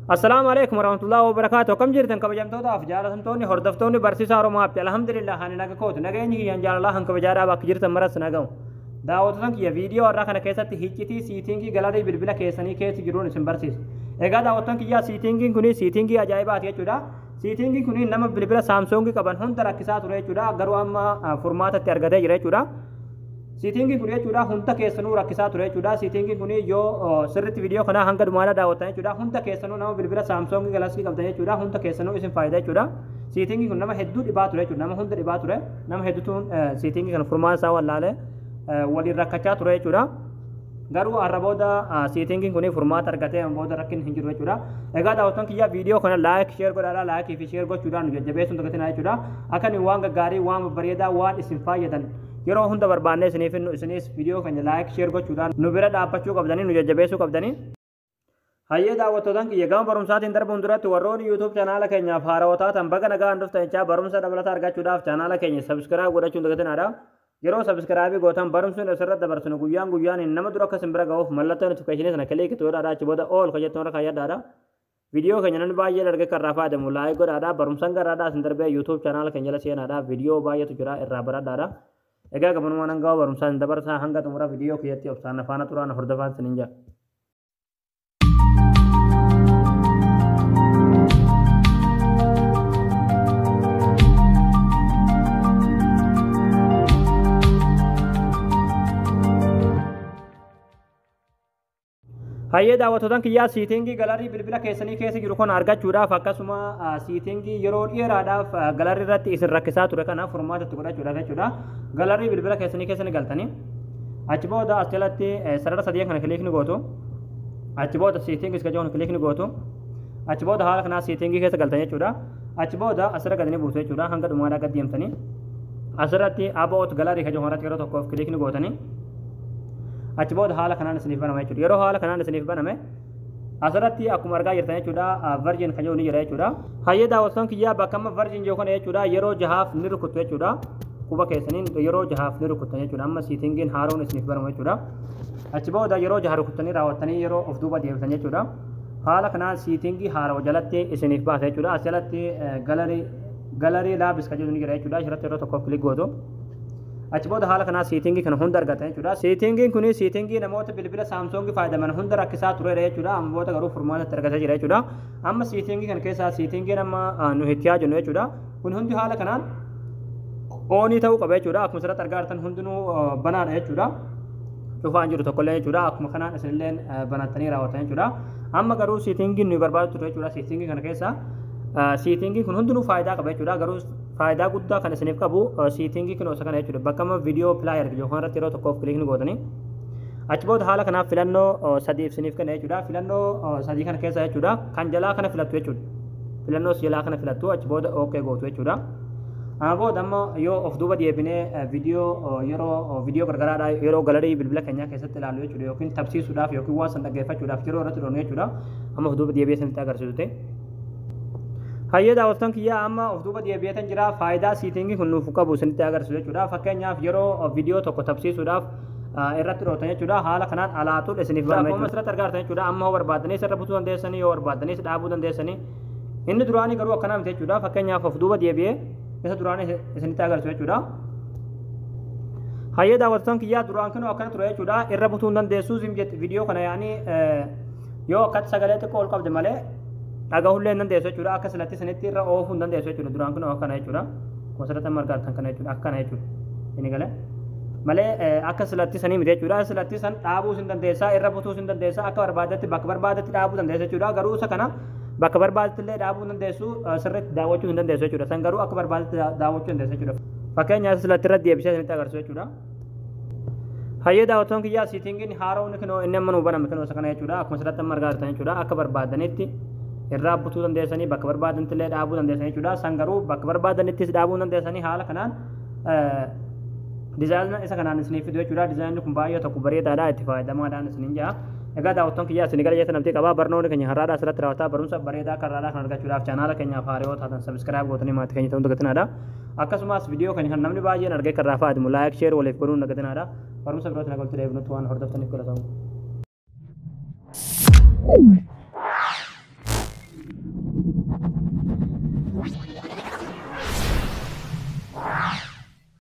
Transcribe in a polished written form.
Assalaamu alaikum warahmatullahi wabarakatuh. Akkam jirtan kabajamtootaaf jaalatamtoonni hordoftoonni barsiisaa Oromoo App? Alhamdulillah, ani naga kootu, nageenyi kiyyaan jaalalaa han kabajaadhaa bakka jirtan maras nagamu. Daawwattoota kiyya, viidiyoo har'aa kana keessatti hiccitii setting gallery bilbila keessanii keessa jiruun isin barsiisa. Egaa daawwattoota kiyyaa, settingiin kun setting ajaa'ibaati jechuudha. Settingiin kun nama bilbila Samsung qaban hunda rakkisaa ture jechuudha. Garuu amma furmaatatti argatee jira jechuudha. Settingiin kun jechuudha hunda keessanuu rakkisaa ture jechuudha. Settingiin kun yoo sirriitti viidiyoo kanaa hanga dhumaadhaa daawwattan jechuudha, hunda keessanuu nama bilbila Samsung Galaxy qabdan jechuudha, hunda keessanuu isin fayyada jechuudha. Settingiin kun nama hedduu dhibaa ture jechuudha. Nama hunda dhibaa ture. Nama hedduutu setting kana furmaata isaa wallaalee waliin rakkachaa ture jechuudha. Garuu har'a booda settingiin kun furmaata argatee booda rakkin hin jiru jechuudha. Egaa daawwattoon kiyya, viidiyoo kana like, share godhaadha. Like fi share gochuudhaan nu jajjabeessuun dagatinaa jechuudha. Akka inni waan gaggaarii, waan babbareedaa, waan isin fayyadan yeroo hunda barbaannee isiniif hinnu, isinis viidiyoo keenya like, share gochuudhaan nu bira dhaabbachuu qabdanii, nu jajjabeessuu qabdanii. Hayyee daawwattootaan kiyya, gama barumsaatiin darbuun duratti warroonni YouTube channel keenyaaf haarawaa taatan baga nagaan dhuftan jechaa, barumsa dabalataa argachuudhaaf channel keenya subscribe godhachuun dagatinaadha. Yeroo subscribe gootan barumsi asirratti dabarsinu guyyaan guyyaan nama dura akka isin bira ga'uuf mallattoo notification sana click godhaadha. Achi booda all ka jettuun irra kaayyadhaadha. Viidiyoo keenya namni baay'een argee kan irraa fayyadamu like godhaadha. Barumsaan garaadhaa isin darbee YouTube channel keenya jala seenaadha. Viidiyoo baay'eetu jira, irraa baradhaadha. Egaa gabanumaan hanga barumsaan isin dabarsaa, hanga xumura viidiyoo kiyyatti obsaan faana turaan hordofaan isiniin jira. Hayyee daawwattootaan kiyyaa, setting gallery bilbila keessanii keessa jiru kun argachuudhaaf, akkasuma setting yeroo dheeraadhaaf gallery irratti isin rakkisaa ture kana furmaata itti godhachuudhaaf jechuudha. Gallery bilbila keessanii keessa ni galtanii. Achi booda as jalatti sarara sadii kana click ni gootu. Achi booda settings ka jedhu click ni gootu. Achi booda haala kanaa setting keessa galtan jechuudha. Achi booda asirra gadi ni buutu jechuudha, hanga dhumaadhaa gad deemtanii. Asirratti about gallery ka jedhu irratti yeroo tokkoof click ni gootanii. Achi booda haala kanaan isiniif banama jechuudha. Yeroo haala kanaan isiniif baname asirratti akkuma argaa jirtan jechuudha, version kan jedhu ni jira jechuudha. Hayyee daawwattoon kiyyaa, bakka amma version jiru kana jechuudha yeroo jahaaf ni rukuttu jechuudha. Quba keessaniin yeroo jahaaf ni rukuttan jechuudha. Amma settingiin haaroon isiniif banamu jechuudha. Achi booda yeroo jaha rukuttanii raawwattanii yeroo of duuba deebitan jechuudha. Haala kanaan setting haarawa jalatti isiniif baasa jechuudha. As jalatti gallery labels kan jedhu ni jira jechuudha. Asirratti yeroo tokkoof click gootu. Achi booda haala kanaa setting kana hunda argatan jechuudha. Settingiin kun setting namoota bilbila Samsung fayyadaman hunda rakkisaa turedha jechuudha. Amma booda garuu furmaata argatee jira jechuudha. Amma setting kana keessaa settingiin amma nu itti jennu jechuudha. Kun hundi haala kanaan on ta'uu qaba jechuudha. Akkuma asirratti argaa jirtan hundinuu banaadha jechuudha. Cufaan jiru tokkollee jechuudha. Akkuma kanaan isinilleen banattanii raawwatan jechuudha. Amma garuu settingiin nuyi barbaadu ture jechuudha. Setting kana keessa settingiin kun hundinuu faayidaa qaba jechuudha. Garuu faayidaa guddaa kan isiniif qabu setting kun osoo kana jechuudha. Bakka amma video player yookaan irratti yeroo tokkoof click ni gootanii. Achi booda haala kanaaf filannoo sadiif isiniif kenna jechuudha. Filannoo sadii kana keessa jechuudha. Kan jalaa kana filattu jechuudha. Filannoo jalaa kana filattu, achi booda OK gootu jechuudha. Amma booda amma yoo of duuba deebinee viidiyoo, yeroo viidiyoo gargaraadhaa yeroo gallery bilbila keenyaa keessatti ilaallu jechuudha, yookiin tapsiisuudhaaf yookiin waan san dhaggeeffachuudhaaf yeroo irratti dhoonu jechuudha. Amma of duuba deebi'ee isinitti agarsiisu ta'e. Hayyee daawwattoon kiyyaa, amma of duuba deebi'eetan jira, faayidaa setting kun nuuf qabu isinitti agarsiisu jechuudha. Fakkeenyaaf yeroo viidiyoo tokko tapsiisuudhaaf irratti dhootan jechuudha. Haala kanaan alaatuun isiniif banama jechuudha. Asirratti argaa jirtan jechuudha. Amma yoo barbaaddanis irra butuu dandeessanii, yoo barbaaddanis dhaabuu dandeessanii. Inni duraanii garuu akkanaa miti jechuudha. Fakkeenyaaf of duuba deebi'ee isa duraanii isinitti agarsiisu jechuudha. Hayyee daawwattoon kiyyaa, duraan kunoo akkana ture jechuudha. Irra butuu hin dandeessu zim jette viidiyoo kana, yaanii yoo akkatti sagalee xiqqoo ol qabde malee dhagahullee hin dandeessu jechuudha. Akka silatti isinitti irra oofuu hin dandeessu jechuudha. Duraan kunoo akkana jechuudha. Akkuma amma argaa jirtan kana jechuudha. Akkana jechuudha. Inni galee. Malee akka silatti sanii miti jechuudha. Silatti san dhaabuu hin dandeessaa, irra butuu hin dandeessaa, akka barbaadetti bakka barbaadetti dhaabuu dandeessa jechuudha. Garuu isa kana bakka barbaadetti illee dhaabuu hin dandeessu, sirriitti daawwachuu hin dandeessu jechuudha. San garuu akka barbaadetti daawwachuu dandeessa jechuudha. Fakkeenyaaf silatti irra deebisee isinitti agarsiisu jechuudha. Hayyee daawwattoon kiyyaa, settingiin haaroon kunoo inni amma nuu baname kunoo isa kana jechuudha. Akkuma asirratti amma argaa jirtan jechuudha. Akka barbaadanitti irraa butuu dandeessanii, bakka barbaadanitti illee dhaabuu dandeessanii jechuudha. San garuu bakka barbaadanittis dhaabuu dandeessanii, haala kanaan design isa kanaan isiniif fidu jechuudha. Designni kun baay'ee tokko bareedaadha, itti fayyadamaadhaan isiniin jaa. Egaa daawwattoon kiyyaa, isin gara jecha namtii qabaa, barnoonni keenya har'aadhaa asirratti raawwataa. Barumsa bareedaa akka har'aadhaa kan argachuudhaaf channel keenyaaf haaraa taatan subscribe gootanii maatii keenya ta'uun dagatinaadha. Akkasumas viidiyoo keenya kan namni baay'een argee kan irraa fayyadamu like, share waliif godhuun dagatinaadha. Barumsa birootti nagaltti deebinutti waan hordoftaniif galatoomuu.